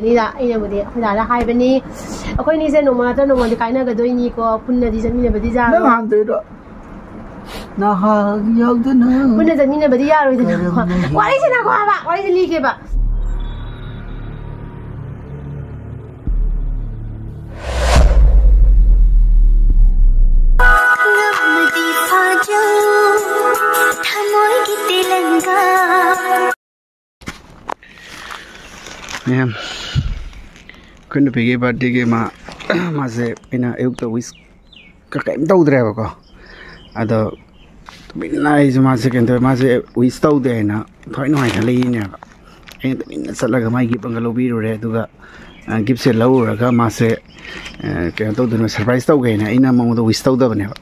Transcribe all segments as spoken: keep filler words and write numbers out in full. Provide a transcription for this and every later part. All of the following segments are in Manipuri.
ꯑꯅꯤꯗ ꯑꯩꯅꯕꯨꯗꯤ ꯑꯩꯈꯣꯏ ꯗꯥꯗ ꯍꯥꯏꯕꯅꯤ, "ꯑꯩꯈꯣꯏꯅꯤꯁꯦ ꯅꯣꯡꯃ ꯅꯠꯇ꯭ꯔ ꯅꯣꯡꯃꯗꯤ ꯀꯥꯏꯅꯒꯗꯣꯏꯅꯤꯀꯣ, ꯄꯨꯟꯅꯗꯤ ꯆꯠꯃꯤꯟꯅꯕꯗꯤ ꯅꯪ ꯌꯥꯔꯣꯏ꯫ ꯍꯥꯟꯗꯣꯏꯔꯣ? ꯅꯍꯥ ꯌꯥꯎꯗꯅ ꯄꯨꯟꯅ ꯆꯠꯃꯤꯟꯅꯕꯗꯤ ꯌꯥꯔꯣꯏꯗꯅ"꯫ ꯀꯔꯝꯅ ꯍꯤꯡ- ꯋꯥꯔꯤꯁꯦ ꯉꯥꯏꯈꯣ ꯍꯥꯏꯕ, ꯋꯥꯔꯤꯁꯦ ꯂꯤꯒꯦꯕ꯫ ꯉꯝꯃꯗꯤ ꯐꯥꯖꯧ, ꯊꯃꯣꯏꯒꯤ ꯇꯦꯂꯪꯒꯥ꯫ ꯃꯌꯥꯝ, ꯑꯩꯈꯣꯏ ꯅꯨꯄꯤꯒꯤ ꯕꯥꯔꯗꯦꯒꯤ ꯃꯥ, ꯃꯥꯁꯦ ꯑꯩꯅ ꯑꯌꯨꯛꯇ ꯋꯤꯁ ꯀ-, ꯀꯩꯝ ꯇꯧꯗ꯭ꯔꯦꯕꯀꯣ꯫ ꯑꯗꯣ ꯇꯨꯃꯤꯟꯅ ꯑꯩꯁꯦ, ꯃꯥꯁꯦ ꯀꯩꯅꯣ ꯇꯧꯋꯦ, ꯃꯥꯁꯦ ꯋꯤꯁ ꯇꯧꯗꯦ ꯍꯥꯏꯅ ꯊꯋꯥꯏ ꯅꯨꯡꯉꯥꯏꯇ ꯂꯩꯔꯤꯅꯦꯕ꯫ ꯑꯩꯅ ꯇꯨꯃꯤꯟꯅ ꯆꯠꯂꯒ ꯃꯥꯒꯤ ꯒꯤꯐ ꯑꯃꯒ ꯂꯧꯕꯤꯔꯨꯔꯦ꯫ ꯑꯗꯨꯒ, ꯑ, ꯒꯤꯐꯁꯦ ꯂꯧꯔꯨꯔꯒ ꯃꯥꯁꯦ, ꯑ, ꯀꯩꯅꯣ ꯇꯧꯗꯣꯏꯅꯣ, ꯁꯔꯄ꯭ꯔꯥꯏꯁ ꯇꯧꯒꯦꯅ ꯑꯩꯅ ꯃꯉꯣꯟꯗ ꯋꯤꯁ ꯇꯧꯗꯕꯅꯦꯕ꯫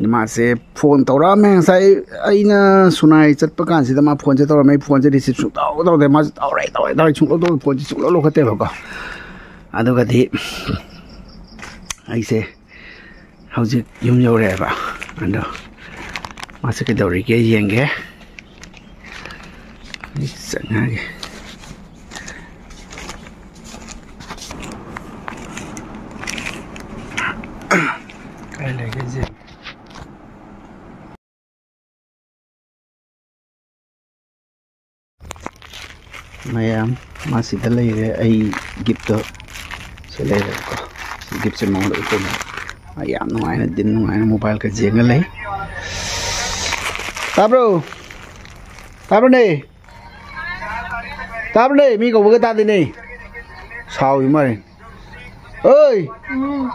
ꯑꯗ ꯃꯥꯁꯦ ꯐꯣꯟ ꯇꯧꯔꯛꯑꯝꯃꯦ ꯉꯁꯥꯏ꯫ ꯑꯩꯅ ꯁꯨꯅꯥꯏ ꯆꯠꯄ ꯀꯥꯟꯁꯤꯗ ꯃꯥ ꯐꯣꯟꯁꯦ ꯇꯧꯔꯝꯃꯦ꯫ ꯑꯩ ꯐꯣꯟꯁꯦ ꯔꯤꯁꯤꯞ ꯁꯨꯡꯇꯧ ꯇꯧꯗꯦ꯫ ꯃꯥꯁꯦ ꯇꯧꯔꯦ, ꯇꯧꯔꯦ, ꯇꯧꯔꯦ, ꯁꯨꯡꯂꯧ ꯂꯧ-, ꯐꯣꯟꯁꯦ ꯁꯨꯡꯂꯧ ꯂꯧꯈꯠꯇꯦꯕꯀꯣ꯫ ꯑꯗꯨꯒꯗꯤ ꯑꯩꯁꯦ ꯍꯧꯖꯤꯛ ꯌꯨꯝ ꯌꯧꯔꯛꯑꯦꯕ꯫ ꯑꯗꯣ ꯃꯥꯁꯦ ꯀꯩꯗꯧꯔꯤꯒꯦ ꯌꯦꯡꯒꯦ꯫ ꯑꯩ ꯆꯪꯉꯛꯑꯒꯦ꯫ ꯀꯥꯏ ꯂꯩꯒꯦ ꯌꯦꯡꯒꯦ꯫ ꯃꯌꯥꯝ, ꯃꯥ ꯁꯤꯗ ꯂꯩꯔꯦ꯫ ꯑꯩ ꯒꯤꯐꯇꯣ ꯁꯤ ꯂꯩꯔꯦꯀꯣ꯫ ꯁꯤ ꯒꯤꯐꯁꯦ ꯃꯉꯣꯟꯗ ꯎꯠꯇꯣꯏꯅꯦ꯫ ꯃꯥ ꯌꯥꯝ ꯅꯨꯡꯉꯥꯏꯅ, ꯗꯤꯟ ꯅꯨꯡꯉꯥꯏꯅ ꯃꯣꯕꯥꯏꯜꯒ ꯌꯦꯡꯉ ꯂꯩ꯫ ꯇꯥꯕ꯭ꯔꯣ? ꯇꯥꯕ꯭ꯔꯣꯅꯦ? ꯇꯥꯕ꯭ꯔꯣꯅꯦ? ꯃꯤ ꯀꯧꯕꯒ ꯇꯥꯗꯦꯅꯦ꯫ ꯁꯥꯎꯔꯤ ꯃꯥꯜꯂꯦ꯫ ꯑꯣꯏ! ꯎꯝ꯫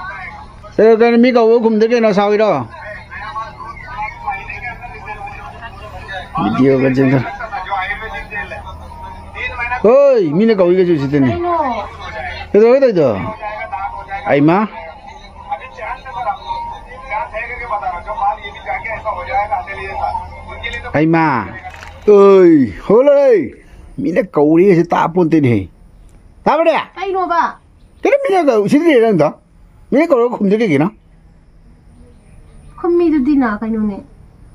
ꯀꯩꯅꯣ, ꯀꯩꯅꯣ, ꯃꯤ ꯀꯧꯕ ꯈꯨꯝꯗꯦ ꯀꯩꯅꯣ, ꯁꯥꯎꯔꯤꯔꯣ? ꯚꯤꯗꯤꯑꯣꯒ ꯆꯦꯟꯊ-, ꯍꯣꯏ, ꯃꯤꯅ ꯀꯧꯏꯒꯁꯨ ꯎꯁꯤꯠꯇꯦꯅꯦ꯫ ꯀꯩꯅꯣ? ꯀꯩꯗꯧꯔꯒꯦ ꯇꯧꯔꯤꯗꯣ? ꯑꯩꯃ! ꯑꯩꯃ! ꯑꯣꯏ! ꯍꯣꯂꯣꯏ! ꯃꯤꯅ ꯀꯧꯔꯤꯒꯁꯦ ꯇꯥꯄꯣꯟꯇꯦꯅꯦꯍꯦ꯫ ꯇꯥꯕ꯭ꯔꯥ? ꯀꯩꯅꯣꯕ? ꯀꯩꯅꯣ ꯃꯤꯅ ꯀꯧ-, ꯎꯁꯤꯠꯇ꯭ꯔꯤꯔ ꯅꯪꯗꯣ? ꯃꯤꯅ ꯀꯧꯔꯒ ꯈꯨꯝꯗꯦ ꯀꯩꯒꯤꯅꯣ? ꯈꯨꯝꯃꯤꯗꯨꯗꯤ ꯅ ꯀꯩꯅꯣꯅꯦ꯫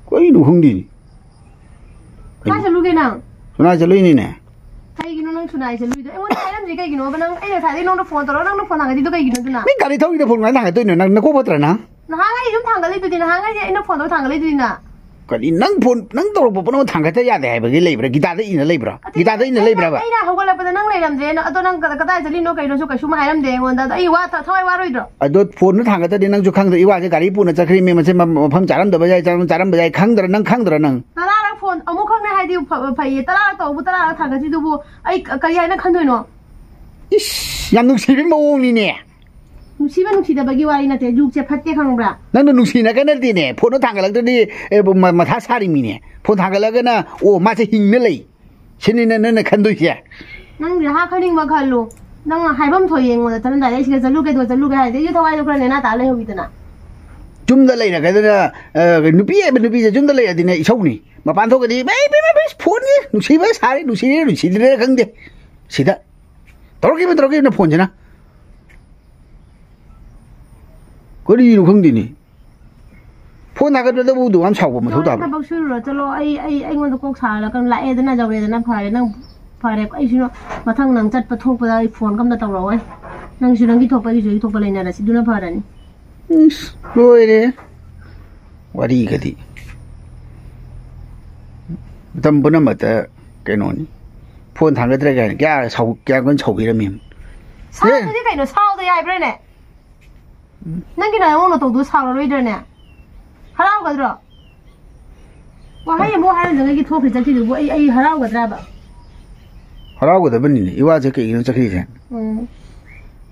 ꯀꯩꯅꯣ ꯈꯪꯗꯦꯅꯦ꯫ ꯀꯥꯏ ꯆꯠꯂꯨꯒꯦ ꯅꯪ? ꯁꯅꯥ ꯆꯠꯂꯨꯏꯅꯤꯅꯦ꯫ ꯀꯩꯒꯤꯅꯣ ꯅꯪ ꯊꯨꯅꯥꯏꯁꯦ ꯂꯨꯏꯗꯣ ꯑꯩꯉꯣꯟꯗ ꯍꯥꯏꯔꯝꯗ꯭ꯔꯤ ꯀꯩꯒꯤꯅꯣꯕ? ꯅꯪ, ꯑꯩꯅ ꯉꯁꯥꯏꯗꯩ ꯅꯉꯣꯟꯗ ꯐꯣꯟ ꯇꯧꯔꯒ ꯅꯪꯅ ꯐꯣꯟ ꯊꯥꯡꯒꯠꯂꯤꯗꯣ ꯀꯩꯒꯤꯅꯣ ꯑꯗꯨꯅ? ꯅꯪ ꯒꯥꯔꯤ ꯊꯧꯔꯤꯗ ꯐꯣꯟ ꯀꯃꯥꯏꯅ ꯊꯥꯡꯒꯠꯇꯣꯏꯅꯣ? ꯅꯪ ꯅꯀꯣꯛ ꯐꯠꯇ꯭ꯔꯥ ꯅꯪ? ꯅꯍꯥꯟꯉꯩ ꯑꯗꯨꯝ ꯊꯥꯡꯒꯠꯂꯤꯗꯨꯗꯤ, ꯅꯍꯥꯟꯉꯩꯗꯤ ꯑꯩꯅ ꯐꯣꯟ ꯇꯧꯔ ꯊꯥꯡꯒꯠꯂꯤꯗꯨꯗꯤ ꯅ꯫ ꯀꯔꯤ ꯅꯪ ꯐꯣꯟ, ꯅꯪ ꯇꯧꯔꯛꯄ ꯄꯨꯝꯅꯃꯛ ꯊꯥꯡꯒꯠꯇ ꯌꯥꯗꯦ ꯍꯥꯏꯕꯒꯤ ꯂꯩꯕ꯭ꯔꯥ? ꯒꯤꯇꯥꯗ ꯏꯅ ꯂꯩꯕ꯭ꯔꯥ? ꯑꯗꯨ ꯒꯤꯇꯥꯗ ꯏꯅ ꯑꯩꯅ, ꯂꯩꯕ꯭ꯔꯕ? ꯑꯩꯅ ꯍꯧꯒꯠꯂꯛꯄꯗ ꯅꯪ ꯂꯩꯔꯝꯗ꯭ꯔꯦꯅ, ꯑꯗꯣ ꯅꯪ ꯀꯗꯥ-, ꯀꯗꯥꯏ ꯆꯠꯂꯤꯅꯣ ꯀꯩꯅꯣꯁꯨ ꯀꯩꯁꯨꯝ ꯍꯥꯏꯔꯝꯗꯦ ꯑꯩꯉꯣꯟꯗ꯫ ꯑꯗꯣ ꯑꯩ ꯋꯥ ꯊ-, ꯊꯋꯥꯏ ꯋꯥꯔꯣꯏꯗ꯭ꯔꯣ? ꯑꯗꯣ ꯐꯣꯟꯗꯣ ꯊꯥꯡꯒꯠꯇꯗꯤ ꯅꯪꯁꯨ ꯈꯪꯗ꯭ꯔꯦ꯫ ꯏꯋꯥꯁꯦ ꯒꯥꯔꯤ ꯄꯨꯅ ꯆꯠꯈ꯭ꯔꯤꯃꯤ, ꯃꯁꯦ ꯃ-, ꯃꯐꯝ ꯆꯥꯔꯝꯗꯕ ꯌꯥꯏ, ꯆꯥꯔꯝ-, ꯆꯥꯔꯝꯕ ꯌꯥꯏ, ꯈꯪꯗ꯭ꯔꯥ ꯅꯪ? ꯈꯪꯗ꯭ꯔꯥ ꯅꯪ? ꯇꯔꯥꯔꯛ ꯐꯣꯟ ꯑꯃꯨꯛꯈꯛꯅꯦ ꯍꯥꯏꯗꯤ ꯐ-, ꯐꯩꯌꯦ, ꯇꯔꯥꯔꯛ ꯇꯧꯕꯨ ꯇꯔꯥꯔꯛ ꯊꯥꯡꯒꯠꯈꯤꯗꯨꯕꯨ ꯑꯩ ꯀ-, ꯀꯔꯤ ꯍꯥꯏꯅ ꯈꯟꯗꯣꯏꯅꯣ? ꯏꯁ, ꯌꯥꯝ ꯅꯨꯡꯁꯤꯕꯒꯤ ꯃꯑꯣꯡꯅꯤꯅꯦ꯫ ꯅꯨꯡꯁꯤꯕ ꯅꯨꯡꯁꯤꯗꯕꯒꯤ ꯋꯥꯔꯤ ꯅꯠꯇꯦ, ꯖꯨꯛꯁꯦ ꯐꯠꯇꯦ ꯈꯪꯕ꯭ꯔꯥ? ꯅꯪꯅ ꯅꯨꯡꯁꯤꯅꯒ ꯅꯠꯇꯦꯅꯦ, ꯐꯣꯟꯗꯣ ꯊꯥꯡꯒꯠꯂꯛꯇ꯭ꯔꯗꯤ, ꯑꯦ, ꯃ-, ꯃꯊꯥ ꯁꯥꯔꯤꯃꯤꯅꯦ꯫ ꯐꯣꯟ ꯊꯥꯡꯒꯠꯂꯒꯅ, "ꯑꯣ, ꯃꯥꯁꯦ ꯍꯤꯡꯅ ꯂꯩ", ꯁꯤꯅꯤꯅꯦ ꯅꯪꯅ ꯈꯟꯗꯣꯏꯁꯦ꯫ ꯅꯪꯗꯤ ꯍꯥ ꯈꯟꯅꯤꯡꯕ ꯈꯜꯂꯨ꯫ ꯅꯪ ꯍꯥꯏꯐꯝ ꯊꯣꯛꯏ ꯑꯩꯉꯣꯟꯗ ꯊꯝꯂꯝꯗꯥꯏꯗ, "ꯑꯩ ꯁꯤꯗ ꯆꯠꯂꯨꯒꯦ, ꯑꯗꯨꯒ ꯆꯠꯂꯨꯒꯦ" ꯍꯥꯏꯗꯤ ꯑꯩꯁꯨ ꯊꯋꯥꯏꯗꯣ ꯈꯔ ꯅꯦꯅꯥ ꯇꯥ ꯂꯩꯍꯧꯋꯤꯗꯅ꯫ ꯌꯨꯝꯗ ꯂꯩꯔꯒꯗꯅ, ꯑ, ꯅꯨꯄꯤ ꯍꯥꯏꯕ ꯅꯨꯄꯤꯁꯦ ꯌꯨꯝꯗ ꯂꯩꯔꯗꯤꯅꯦ ꯏꯁꯧꯅꯤ꯫ ꯃꯄꯥꯟ ꯊꯣꯛꯑꯗꯤ, "ꯏꯃꯥ, ꯏꯃꯥ, ꯏꯃꯥ, ꯐꯣꯟꯁꯦ ꯅꯨꯡꯁꯤꯕ ꯁꯥꯔꯦ, ꯅꯨꯡꯁꯤꯔꯦ, ꯅꯨꯡꯁꯤꯗ꯭ꯔꯦ ꯈꯪꯗꯦ꯫ ꯁꯤꯗ ꯇꯧꯔꯛꯈꯤꯕ, ꯇꯧꯔꯛꯈꯤꯕꯅ ꯐꯣꯟꯁꯤꯅ꯫ ꯀꯔꯤꯅꯣ ꯈꯪꯗꯦꯅꯦ꯫ ꯐꯣꯟ ꯊꯥꯒꯠꯄꯗꯕꯨ ꯑꯗꯨꯛ ꯌꯥꯝ ꯁꯥꯎꯕ ꯃꯊꯧ ꯆꯠꯂꯣ, ꯇꯥꯕ꯭ꯔꯥ? ꯊꯕꯛ ꯁꯨꯔꯨꯔꯣ, ꯆꯠꯂꯣ꯫ ꯑꯩ, ꯑꯩ, ꯑꯩꯉꯣꯟꯗ ꯀꯣꯛ ꯁꯥꯍꯜꯂꯛꯀꯅꯨ꯫ ꯂꯥꯛꯑꯦꯗꯅ, ꯌꯧꯔꯦꯗꯅ, ꯐꯔꯦ꯫ ꯅꯪ ꯐꯔꯦ꯫ ꯑꯩꯁꯨ ꯃꯊꯪ ꯅꯪ ꯆꯠꯄ ꯊꯣꯛꯄꯗ ꯑꯩ ꯐꯣꯟꯒ ꯑꯝꯇ ꯇꯧꯔꯛꯑꯣꯏ꯫ ꯅꯪꯁꯨ ꯅꯪꯒꯤ ꯊꯣꯛꯄ, ꯑꯩꯒꯤꯁꯨ ꯑꯩꯒꯤ ꯊꯣꯛꯄ ꯂꯩꯅꯔꯁꯤ꯫ ꯑꯗꯨꯅ ꯐꯔꯅꯤ꯫ ꯏꯁ, ꯂꯣꯏꯔꯦ꯫ ꯋꯥꯔꯤꯒꯗꯤ꯫ ꯃꯇꯝ ꯄꯨꯝꯅꯃꯛꯇ ꯀꯩꯅꯣꯅꯤ꯫ ꯐꯣꯟ ꯊꯥꯡꯒꯠꯇ꯭ꯔꯦ ꯀꯥꯏꯅ ꯀꯌꯥ ꯁꯥꯎ-, ꯀꯌꯥꯝ ꯀꯟꯅ ꯁꯥꯎꯕꯤꯔꯝꯃꯤ? ꯁꯥꯎꯗꯗꯤ ꯀꯩꯅꯣ? ꯁꯥꯎꯗ ꯌꯥꯏꯕ꯭ꯔꯥꯅꯦ? ꯅꯪꯒꯤ ꯅꯑꯣꯡ ꯅꯇꯧꯗꯨ ꯁꯥꯎꯔꯔꯣꯏꯗ꯭ꯔꯅꯦ? ꯍꯔꯥꯎꯒꯗ꯭ꯔꯣ? ꯋꯥꯍꯩ ꯑꯃꯨꯛ ꯍꯥꯏꯔꯝꯗꯅ ꯑꯩꯒꯤ ꯊꯣꯛꯈ꯭ꯔꯤ ꯆꯠꯈꯤꯗꯨꯕꯨ ꯑꯩ, ꯑꯩ ꯍꯔꯥꯎꯒꯗ꯭ꯔꯕ? ꯍꯔꯥꯎꯒꯗꯕꯅꯤꯅꯦ, ꯏꯋꯥꯁꯦ ꯀꯩꯒꯤꯅꯣ ꯆꯠꯈ꯭ꯔꯤꯁꯦ? ꯎꯝ꯫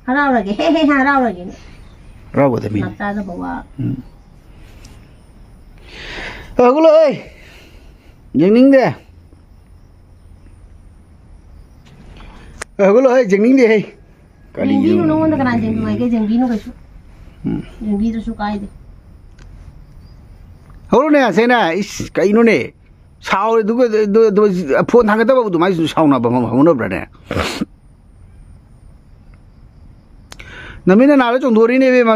ꯍꯔꯥꯎꯔꯒꯦ, ꯍꯦ, ꯍꯦ, ꯍꯦ, ꯍꯔꯥꯎꯔꯒꯦ꯫ ꯍꯔꯥꯎꯒꯗꯕꯅꯤ꯫ ꯅꯥꯞ ꯆꯥꯗꯕ ꯋꯥ꯫ ꯎꯝ꯫ ꯍꯧꯒꯠꯂꯣ, ꯍꯩ꯫ ꯌꯦꯡꯅꯤꯡꯗꯦ꯫ ꯍꯧꯒꯠꯂꯣ, ꯍꯩ, ꯌꯦꯡꯅꯤꯡꯗꯦ, ꯍꯩ꯫ ꯀꯔꯤꯅꯣ? ꯌꯦꯡꯕꯤꯅꯨ, ꯅꯉꯣꯟꯗ ꯀꯅꯥ ꯌꯦꯡꯅꯨ ꯍꯥꯏꯒꯦ? ꯌꯦꯡꯕꯤꯅꯨ ꯀꯩꯁꯨ꯫ ꯎꯝ꯫ ꯌꯦꯡꯕꯤꯗ꯭ꯔꯁꯨ ꯀꯥꯏꯗꯦ꯫ ꯍꯧꯔꯨꯅꯦ, ꯑꯁꯦꯅ꯫ ꯏꯁ, ꯀꯩꯅꯣꯅꯦ? ꯁꯥꯎꯔꯦ, ꯑꯗꯨꯒ, ꯑꯗꯨ, ꯑꯗꯨ, ꯐꯣꯟ ꯊꯥꯡꯒꯠꯇꯕ ꯑꯗꯨꯃꯥꯏꯅ ꯁꯥꯎꯅꯕ ꯍꯧꯅꯕ꯭ꯔꯅꯦ? ꯅꯃꯤꯠ ꯅꯅꯥꯗ ꯆꯣꯡꯊꯣꯔꯛꯏꯅꯦ, ꯏꯕꯦꯝꯃ,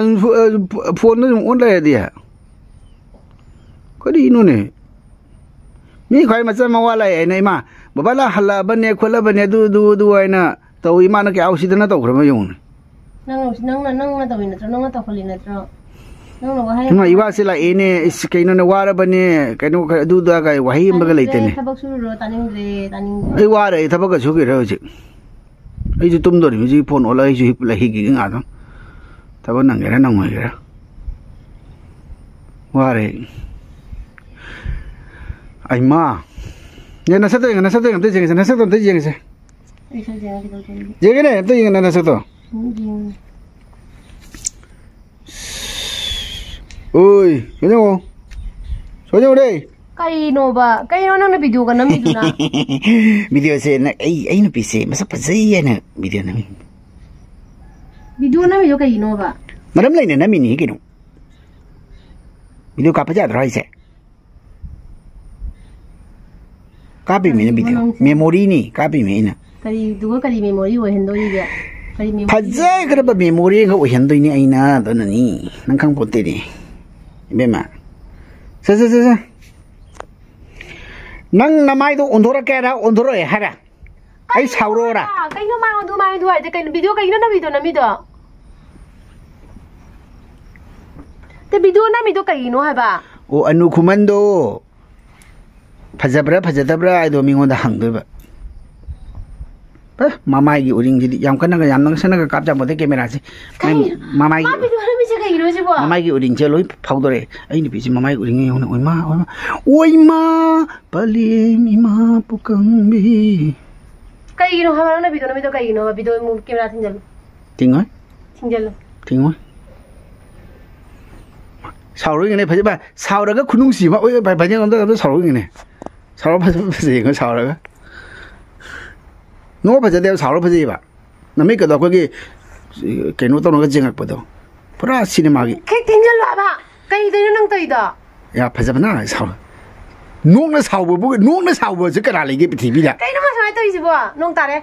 ꯐꯣꯟꯗ ꯑꯗꯨꯝ ꯑꯣꯟ ꯂꯩꯔꯗꯤ꯫ ꯀꯔꯤꯅꯣꯅꯦ? ꯃꯤ ꯈ꯭ꯋꯥꯏ ꯃꯆꯝ ꯃꯋꯥ ꯂꯥꯛꯑꯦ ꯍꯥꯏꯅ, "ꯏꯃꯥ, ꯕꯕꯥ ꯂꯥ ꯍꯜꯂꯛꯑꯕꯅꯦ, ꯈꯣꯠꯂꯕꯅꯦ, ꯑꯗꯨ, ꯑꯗꯨ, ꯑꯗꯨ" ꯍꯥꯏꯅ ꯇꯧ꯫ ꯏꯃꯥꯅ ꯀꯌꯥ ꯎꯁꯤꯗꯅ ꯇꯧꯈ꯭ꯔꯕ ꯌꯦꯡꯉꯨꯅꯦ꯫ ꯅꯪꯅ ꯎꯁꯤ-, ꯅꯪꯅ, ꯅꯪꯅ ꯇꯧꯔꯤ ꯅꯠꯇ꯭ꯔꯣ? ꯅꯪꯅ ꯇꯧꯍꯜꯂꯤ ꯅꯠꯇ꯭ꯔꯣ? ꯅꯪꯅ ꯋꯥꯍꯩ "ꯏꯃꯥ, ꯑꯃ ꯏꯋꯥꯁꯦ ꯂꯥꯛꯑꯦꯅꯦ, ꯏꯁ, ꯀꯩꯅꯣꯅꯦ, ꯋꯥꯔꯕꯅꯦ", ꯀꯩꯅꯣ, ꯑꯗꯨ, ꯑꯗꯥ ꯀꯥꯏ ꯋꯥꯍꯩ ꯑꯃꯒ ꯇꯥꯅꯤꯡꯗ꯭ꯔꯦ, ꯂꯩꯇꯦꯅꯦ꯫ ꯊꯕꯛ ꯁꯨꯔꯨꯔꯣ, ꯇꯥꯅꯤꯡꯗ꯭ꯔꯦ, ꯇꯥꯅꯤꯡꯗ꯭ꯔꯦ꯫ ꯑꯩ ꯋꯥꯔꯦ, ꯑꯩ ꯊꯕꯛꯀ ꯁꯨꯈꯤꯔꯣꯏ ꯍꯧꯖꯤꯛ꯫ ꯑꯩꯁꯨ ꯇꯨꯝꯗꯣꯔꯤꯃꯤ ꯍꯧꯖꯤꯛ, ꯐꯣꯟ ꯑꯣꯠꯂꯒ ꯑꯩꯁꯨ ꯍꯤꯞ-, ꯂꯩꯈꯤꯒꯦ ꯉꯥꯛꯇꯪ꯫ ꯊꯕꯛ ꯅꯪꯒꯦꯔꯥ ꯅꯪꯉꯣꯏꯒꯦꯔꯥ꯫ ꯋꯥꯔꯦ꯫ ꯑꯩꯃꯥ꯫ ꯌꯦ, ꯅꯁꯛꯇꯣ ꯌꯦꯡꯉꯦ, ꯅꯁꯛꯇꯣ ꯌꯦꯡꯉꯦ, ꯑꯝꯇ ꯌꯦꯡꯉꯦꯁꯦ, ꯅꯁꯛꯇꯣ ꯑꯝꯇ ꯌꯦꯡꯉꯦꯁꯦ꯫ ꯑꯩ ꯁꯛ ꯌꯦꯡꯉꯒ ꯀꯩꯗꯧꯗꯣꯔꯤꯒꯦ? ꯌꯦꯡꯒꯦꯅꯦ, ꯑꯝꯇ ꯌꯦꯡꯒꯦꯅꯦ, ꯅꯁꯛꯇꯣ꯫ ꯑꯃꯨꯛ ꯌꯦꯡꯉꯨꯅꯦ꯫ ꯑꯣꯏ, ꯁꯣꯏꯖꯧ꯫ ꯁꯣꯏꯖꯧꯔꯦ꯫ ꯀꯩꯅꯣꯕ? ꯀꯩꯅꯣ ꯅꯪꯅ ꯚꯤꯗꯤꯑꯣꯒ ꯅꯝꯃꯤꯗꯨꯅ? ꯚꯤꯗꯤꯑꯣꯁꯦ ꯅ-, ꯑꯩ, ꯑꯩ ꯅꯨꯄꯤꯁꯦ ꯃꯁꯛ ꯐꯖꯩ ꯍꯥꯏꯅ ꯚꯤꯗꯤꯑꯣ ꯅꯝꯃꯤ꯫ ꯚꯤꯗꯤꯑꯣ ꯅꯝꯃꯤꯗꯣ ꯀꯩꯒꯤꯅꯣꯕ? ꯃꯔꯝ ꯂꯩꯅ ꯅꯝꯃꯤꯅꯤ ꯀꯩꯅꯣ꯫ ꯚꯤꯗꯤꯑꯣ ꯀꯥꯞꯄ ꯌꯥꯗ꯭ꯔꯣ ꯍꯥꯏꯁꯦ? ꯀꯥꯞꯄꯤꯃꯤꯅ ꯀꯔꯤꯅꯣ ꯚꯤꯗꯤꯑꯣ꯫ ꯅꯪꯁꯦ? ꯃꯦꯃꯣꯔꯤꯅꯤ ꯀꯥꯞꯄꯤꯃꯤ ꯑꯩꯅ꯫ ꯀꯔꯤꯗꯨꯒ ꯀꯔꯤ ꯃꯦꯃꯣꯔꯤ ꯑꯣꯏꯍꯟꯗꯣꯔꯤꯒꯦ? ꯀꯔꯤ ꯃꯦꯃꯣꯔꯤ? ꯐꯖꯈ꯭ꯔꯕ ꯃꯦꯃꯣꯔꯤ ꯑꯃ ꯑꯣꯏꯍꯟꯗꯣꯏꯅꯤ ꯑꯩꯅ, ꯑꯗꯨꯅꯅꯤ꯫ ꯅꯪ ꯈꯪꯄꯣꯟꯇꯦꯅꯦ, ꯏꯕꯦꯝꯃ꯫ ꯁꯦ, ꯁꯦ, ꯁꯦ, ꯁꯦ꯫ ꯅꯪ ꯅꯃꯥꯏꯗꯣ ꯑꯣꯟꯊꯣꯔꯛꯀꯦ ꯍꯥꯏꯔ, ꯑꯣꯟꯊꯣꯔꯛꯑꯦ ꯍꯥꯏꯔ? ꯑꯩ ꯁꯥꯎꯔꯣꯔꯥ? ꯀꯩꯅꯣ ꯃꯥ ꯑꯗꯨꯃꯥꯏꯅ ꯑꯗꯨ ꯍꯥꯏꯗꯤ ꯀꯩꯅꯣ? ꯚꯤꯗꯤꯑꯣ ꯀꯩꯅꯣ ꯅꯝꯃꯤꯗꯣ, ꯅꯝꯃꯤꯗꯣ? ꯇꯦ, ꯚꯤꯗꯤꯑꯣ ꯅꯝꯃꯤꯗꯣ ꯀꯩꯒꯤꯅꯣ ꯍꯥꯏꯕ? ꯑꯣ, ꯑꯅꯨ ꯈꯨꯃꯟꯗꯣ ꯐꯖꯕ꯭ꯔꯥ ꯐꯖꯗꯕ꯭ꯔꯥ ꯍꯥꯏꯗꯣ ꯃꯤꯉꯣꯟꯗ ꯍꯪꯗꯣꯏꯕ꯫ ꯑꯦ, ꯃꯃꯥꯏꯒꯤ ꯎꯔꯤꯡꯁꯤꯗꯤ ꯌꯥꯝ ꯀꯟꯅꯒ, ꯌꯥꯝ ꯅꯛꯁꯟꯅꯒ ꯀꯥꯞꯆꯕꯗꯦ ꯀꯦꯃꯦꯔꯥꯁꯦ꯫ ꯀꯩ-, ꯃꯃꯥꯏꯒꯤ, ꯃꯥ ꯚꯤꯗꯤꯑꯣ ꯅꯝꯃꯤꯁꯦ ꯀꯩꯒꯤꯅꯣ ꯁꯤꯕꯣ? ꯃꯃꯥꯏꯒꯤ ꯎꯔꯤꯡꯁꯦ ꯂꯣꯏ ꯐꯥꯎꯗꯣꯔꯛꯑꯦ꯫ ꯑꯩ ꯅꯨꯄꯤꯁꯦ ꯃꯃꯥꯏꯒꯤ ꯎꯔꯤꯡ ꯌꯦꯡꯉꯨꯅꯦ꯫ ꯑꯣꯏꯃꯥ, ꯑꯣꯏꯃꯥ, ꯑꯣꯏꯃꯥ, ꯄꯂꯦꯝ ꯏꯃꯥ ꯄꯨꯀꯪꯕꯤ꯫ ꯀꯩꯒꯤꯅꯣ ꯍꯥꯏꯕ ꯅꯪꯅ ꯚꯤꯗꯤꯑꯣ ꯅꯝꯃꯤꯗꯣ ꯀꯩꯒꯤꯅꯣꯕ? ꯚꯤꯗꯤꯑꯣ ꯃꯨ-, ꯀꯦꯃꯦꯔꯥ ꯊꯤꯡꯖꯜꯂꯨ꯫ ꯇꯤꯡꯉꯣꯏ꯫ ꯊꯤꯡꯖꯜꯂꯨ꯫ ꯇꯤꯡꯉꯣꯏ꯫ ꯁꯥꯎꯔꯣꯏꯅꯦ, ꯐꯖꯕ꯫ ꯁꯥꯎꯔꯒ ꯈꯨꯅꯨꯡꯁꯤ ꯑꯃ, ꯑꯣꯏ, ꯐ-, ꯐꯖꯅ ꯑꯝꯇ, ꯑꯝꯇ ꯁꯥꯎꯔꯣꯏꯅꯦ꯫ ꯁꯥꯎꯔ ꯐꯖ-, ꯐꯖꯩ ꯌꯦꯡꯉꯣ, ꯁꯥꯎꯔꯒ꯫ ꯅꯣꯛꯑ ꯐꯖꯗꯦꯕ, ꯁꯥꯎꯔ ꯐꯖꯩꯕ꯫ ꯅꯃꯤꯠꯀꯗꯣ ꯑꯩꯈꯣꯏꯒꯤ, ꯀꯩꯅꯣ ꯇꯧꯔꯒ ꯌꯦꯡꯉꯛꯄꯗꯣ꯫ ꯄꯨꯔꯥ ꯁꯤꯅꯦꯃꯥꯒꯤ꯫ ꯈꯦꯛ ꯊꯤꯡꯖꯜꯂꯣ ꯍꯥꯏꯕ꯫ ꯀꯩꯗꯩꯅꯣ ꯅꯪ ꯇꯧꯔꯤꯗꯣ? ꯌꯥ, ꯐꯖꯕꯅ ꯁꯥꯎ-, ꯅꯣꯛꯅ ꯁꯥꯎꯕꯕꯨ, ꯅꯣꯛꯅ ꯁꯥꯎꯕꯁꯦ ꯀꯅꯥ ꯂꯩꯒꯦ ꯄ꯭ꯔꯤꯊꯤꯕꯤꯗ? ꯀꯩꯅꯣ ꯃꯥ ꯁꯨꯃꯥꯏꯅ ꯇꯧꯔꯤꯁꯤꯕꯣ? ꯅꯣꯡ ꯇꯥꯔꯦ꯫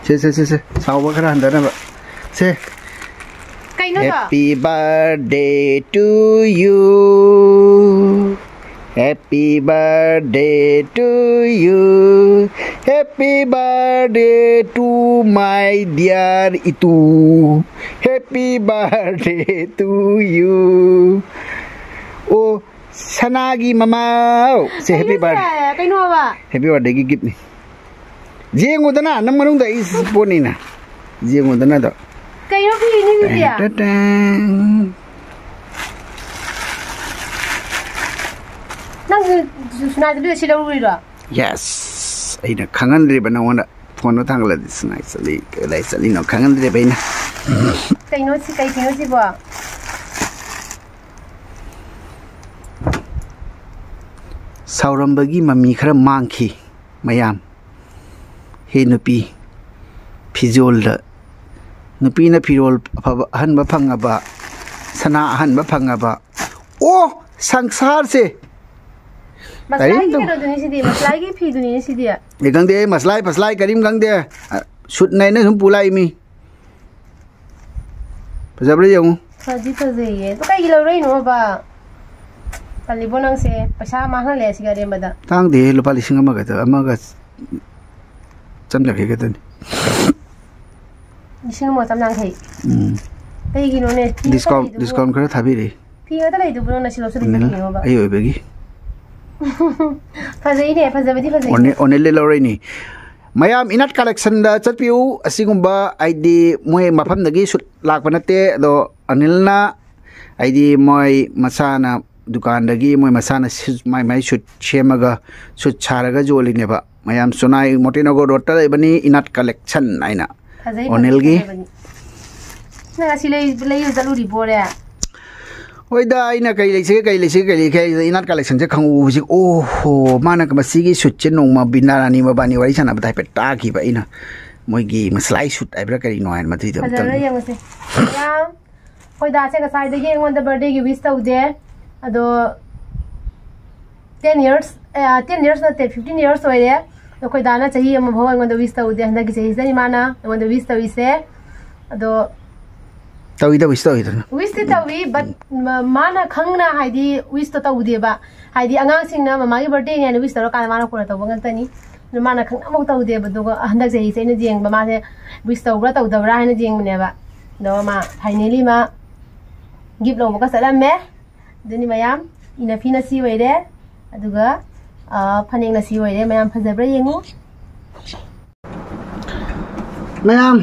ꯁꯦ, ꯁꯦ, ꯁꯦ, ꯁꯦ꯫ ꯁꯥꯎꯕ ꯈꯔ ꯍꯟꯊꯅꯕ꯫ ꯁꯦ꯫ ꯀꯩꯅꯣꯗꯣ? Happy birthday to you. Happy birthday to you. Happy birthday to my dear Itu. Happy birthday to you. ꯑꯣ, ꯁꯅꯥꯒꯤ ꯃꯃꯥ꯫ ꯁꯦ, happy birthday꯫ ꯀꯩꯅꯣꯕ? Happy birthday ꯒꯤ gift ꯅꯤ꯫ ꯌꯦꯡꯉꯨꯗꯅ, ꯅꯪ ꯃꯅꯨꯡꯗ ꯑꯩ ꯄꯣꯠꯅꯤꯅ꯫ ꯌꯦꯡꯉꯨꯗꯅ ꯑꯗꯣ꯫ ꯀꯩꯅꯣ ꯐꯤꯅꯤ ꯁꯤꯗꯤ? ꯇꯦꯡ ꯇꯦꯡ꯫ ꯅꯪꯁꯨ ꯁꯨ-, ꯁꯨꯅꯥꯏꯗ ꯂꯣꯏ ꯁꯤ ꯂꯧꯔꯨꯔꯤꯔꯣ? Yes꯫ ꯑꯩꯅ ꯈꯪꯍꯟꯗ꯭ꯔꯤꯕ ꯅꯉꯣꯟꯗ꯫ ꯐꯣꯟꯗꯣ ꯊꯥꯡꯒꯠꯂꯗꯤ ꯁꯨꯅꯥꯏ ꯆꯠꯂꯤ, ꯀꯗꯥꯏ ꯆꯠꯂꯤꯅꯣ ꯈꯪꯍꯟꯗ꯭ꯔꯤꯕ ꯑꯩꯅ꯫ ꯀꯩꯅꯣ ꯁꯤ, ꯀꯩ ꯐꯤꯅꯣ ꯁꯤꯕꯣ? ꯁꯥꯎꯔꯝꯕꯒꯤ ꯃꯃꯤ ꯈꯔ ꯃꯥꯡꯈꯤ ꯃꯌꯥꯝ꯫ ꯍꯦ ꯅꯨꯄꯤ, ꯐꯤꯖꯣꯜꯗ ꯅꯨꯄꯤꯅ ꯐꯤꯔꯣꯜ ꯑꯐꯕ ꯑꯍꯟꯕ ꯐꯪꯉꯕ, ꯁꯅꯥ ꯑꯍꯟꯕ ꯐꯪꯉꯕ꯫ ꯑꯣ, ꯁꯪꯁꯥꯔꯁꯦ! ꯃꯁꯂꯥꯏꯒꯤ ꯀꯔꯤꯝ ꯇꯧ- ꯀꯩꯅꯣꯗꯨꯅꯤ ꯁꯤꯗꯤ, ꯃꯁꯂꯥꯏꯒꯤ ꯐꯤꯗꯨꯅꯤ ꯁꯤꯗꯤ꯫ ꯑꯩ ꯈꯪꯗꯦ, ꯃꯁꯂꯥꯏ ꯐꯁꯂꯥꯏ ꯀꯔꯤꯝ ꯈꯪꯗꯦ꯫ ꯑ, ꯁꯨꯠꯅꯦꯅ ꯁꯨꯝ ꯄꯨ ꯂꯥꯛꯏ ꯃꯤ꯫ ꯐꯖꯕ꯭ꯔꯥ ꯌꯦꯡꯉꯨ꯫ ꯐꯗꯤ ꯐꯖꯩꯌꯦ꯫ ꯑꯗꯣ ꯀꯩꯒꯤ ꯂꯧꯔꯛꯏꯅꯣꯕ? ꯇꯜꯂꯤꯕꯣ ꯅꯪꯁꯦ꯫ ꯄꯩꯁꯥ ꯃꯥꯡꯍꯜꯂꯦ ꯑꯁꯤꯒꯤ ꯑꯔꯦꯝꯕꯗ꯫ ꯇꯥꯡꯗꯦ, ꯂꯨꯄꯥ ꯂꯤꯁꯤꯡ ꯑꯃꯒ, ꯑꯃꯒ ꯆꯥꯝ ꯌꯥꯡꯈꯩ ꯈꯛꯇꯅꯤ꯫ ꯂꯤꯁꯤꯡ ꯑꯃꯒ ꯆꯥꯝ ꯌꯥꯡꯈꯩ? ꯎꯝ꯫ ꯀꯩꯒꯤꯅꯣꯅꯦ? ꯐꯤ ꯈꯛꯇ ꯗꯤꯁꯀꯥꯎꯟ, ꯂꯩꯗꯨꯕꯨ? ꯗꯤꯁꯀꯥꯎꯟ ꯈꯔ ꯊꯥꯕꯤꯔꯛꯏ꯫ ꯐꯤ ꯈꯛꯇ ꯂꯩꯗꯨꯕꯨ ꯅꯪꯅ ꯁꯤ ꯂꯧꯁꯤꯜꯂꯤꯁꯦ ꯎꯝ, ꯀꯩꯒꯤꯅꯣꯕ? ꯑꯩ ꯑꯣꯏꯕꯒꯤ꯫ ꯐꯖꯩꯅꯦ, ꯐꯖꯕꯗꯤ ꯐꯖꯩꯅꯦ꯫ ꯑꯣꯅꯦ-, ꯑꯣꯅꯦꯜꯗꯤ ꯂꯧꯔꯛꯏꯅꯤ꯫ ꯃꯌꯥꯝ ꯏꯅꯥꯠ ꯀꯂꯦꯛꯁꯟꯗ ꯆꯠꯄꯤꯌꯨ꯫ ꯑꯁꯤꯒꯨꯝꯕ ꯍꯥꯏꯗꯤ ꯃꯣꯏ ꯃꯐꯝꯗꯒꯤ ꯁꯨꯠ ꯂꯥꯛꯄ ꯅꯠꯇꯦ, ꯑꯗꯣ ꯑꯅꯤꯜꯅ ꯍꯥꯏꯗꯤ ꯃꯣꯏ ꯃꯁꯥꯅ ꯗꯨꯀꯥꯟꯗꯒꯤ ꯃꯣꯏ ꯃꯁꯥꯅ ꯁꯤ-, ꯃꯥꯏ ꯃꯥꯏ ꯁꯨꯠ ꯁꯦꯝꯃꯒ ꯁꯨꯠ ꯁꯥꯔꯒ ꯌꯣꯜꯂꯤꯅꯦꯕ꯫ ꯃꯌꯥꯝ ꯁꯨꯅꯥꯏ ꯃꯣꯇꯤꯅꯒꯔ ꯔꯣꯗꯇ ꯂꯩꯕꯅꯤ, ꯏꯅꯥꯠ ꯀꯂꯦꯛꯁꯟ ꯍꯥꯏꯅ꯫ ꯐꯖꯩ, ꯑꯣꯅꯦꯜꯒꯤ꯫ ꯐꯖꯩ, ꯐꯖꯕꯅꯤ꯫ ꯅꯪ ꯑꯁꯤ ꯂꯩ-, ꯂꯩꯕ ꯆꯠꯂꯨꯔꯤꯕꯣꯔꯦ? ꯍꯣꯏꯗ, ꯑꯩꯅ ꯀꯩ ꯂꯩꯁꯤꯒꯦ, ꯀꯩ ꯂꯩꯁꯤꯒꯦ, ꯀꯩ ꯂꯩꯒꯦ ꯍꯥꯏꯁꯤꯗ ꯏꯅꯥꯠ ꯀꯂꯦꯛꯁꯟꯁꯦ ꯈꯪꯎꯕꯁꯤ, ꯑꯣꯍꯣ, ꯃꯥꯅ ꯃꯁꯤꯒꯤ ꯁꯨꯠꯁꯦ ꯅꯣꯡꯃ ꯕꯤꯟꯗꯥ ꯔꯥꯅꯤ ꯃꯕꯥꯅꯤ ꯋꯥꯔꯤ ꯁꯥꯟꯅꯕꯗ ꯍꯥꯏꯐꯦꯠ ꯇꯥꯈꯤꯕ ꯑꯩꯅ, ꯃꯣꯏꯒꯤ ꯃꯁꯂꯥꯏ ꯁꯨꯠ ꯍꯥꯏꯕ꯭ꯔꯥ ꯀꯔꯤꯅꯣ ꯍꯥꯏꯅ ꯃꯗꯨꯏꯗꯣ ꯐꯖꯕ꯭ꯔꯥ ꯑꯝꯇꯪ꯫ ꯌꯦꯡꯉꯨꯁꯦ꯫ ꯌꯥꯝ, ꯑꯩꯈꯣꯏ ꯗꯥꯁꯦ ꯉꯁꯥꯏꯗꯒꯤ ꯑꯩꯉꯣꯟꯗ ꯕꯥꯔꯗꯦꯒꯤ ꯋꯤꯁ ꯇꯧꯗꯦ꯫ ꯑꯗꯣ ten years, ꯑꯦ, ten years ꯅꯠꯇꯦ, fifteen years ꯑꯣꯏꯔꯦ꯫ ꯑꯗꯣ ꯑꯩꯈꯣꯏ ꯗꯥꯅ ꯆꯍꯤ ꯑꯃꯐꯥꯎ ꯑꯩꯉꯣꯟꯗ ꯋꯤꯁ ꯇꯧꯗꯦ꯫ ꯍꯟꯗꯛꯀꯤ ꯆꯍꯤꯁꯤꯗꯅꯤ ꯃꯥꯅ ꯑꯩꯉꯣꯟꯗ ꯋꯤꯁ ꯇꯧꯔꯤꯁꯦ꯫ ꯑꯗꯣ ꯇꯧꯏꯗ, ꯋꯤꯁ ꯇꯧꯏꯗꯅ꯫ ꯋꯤꯁꯇꯤ ꯇꯧꯏ, but ꯃ-, ꯃꯥꯅ ꯈꯪꯅ ꯍꯥꯏꯗꯤ ꯋꯤꯁꯇꯣ ꯇꯧꯗꯦꯕ꯫ ꯍꯥꯏꯗꯤ ꯑꯉꯥꯡꯁꯤꯡꯅ ꯃꯃꯥꯒꯤ ꯕꯥꯔꯗꯦꯅꯦꯅ ꯋꯤꯁ ꯇꯧꯔꯀꯥꯟꯗ ꯃꯥꯅ ꯀꯣꯟꯅ ꯇꯧꯕ ꯉꯥꯛꯇꯅꯤ꯫ ꯑꯗꯨ ꯃꯥꯅ ꯈꯪꯅꯕ ꯇꯧꯗꯦꯕ꯫ ꯑꯗꯨꯒ ꯍꯟꯗꯛ ꯆꯍꯤꯁꯦ ꯑꯩꯅ ꯌꯦꯡꯕ, ꯃꯥꯁꯦ ꯋꯤꯁ ꯇꯧꯕ꯭ꯔꯥ ꯇꯧꯗꯕ꯭ꯔꯥ ꯍꯥꯏꯅ ꯌꯦꯡꯕꯅꯦꯕ꯫ ꯑꯗꯣ ꯃꯥ ꯐꯥꯏꯅꯦꯂꯤ ꯃꯥ ꯒꯤꯐ ꯂꯧꯕꯒ ꯆꯠꯂꯝꯃꯦ꯫ ꯑꯗꯨꯅꯤ ꯃꯌꯥꯝ, ꯏꯅꯐꯤꯅ ꯁꯤ ꯑꯣꯏꯔꯦ꯫ ꯑꯗꯨꯒ ꯐꯅꯦꯛꯅ ꯁꯤ ꯑꯣꯏꯔꯦ꯫ ꯃꯌꯥꯝ ꯐꯖꯕ꯭ꯔꯥ ꯌꯦꯡꯉꯨ꯫ ꯃꯌꯥꯝ,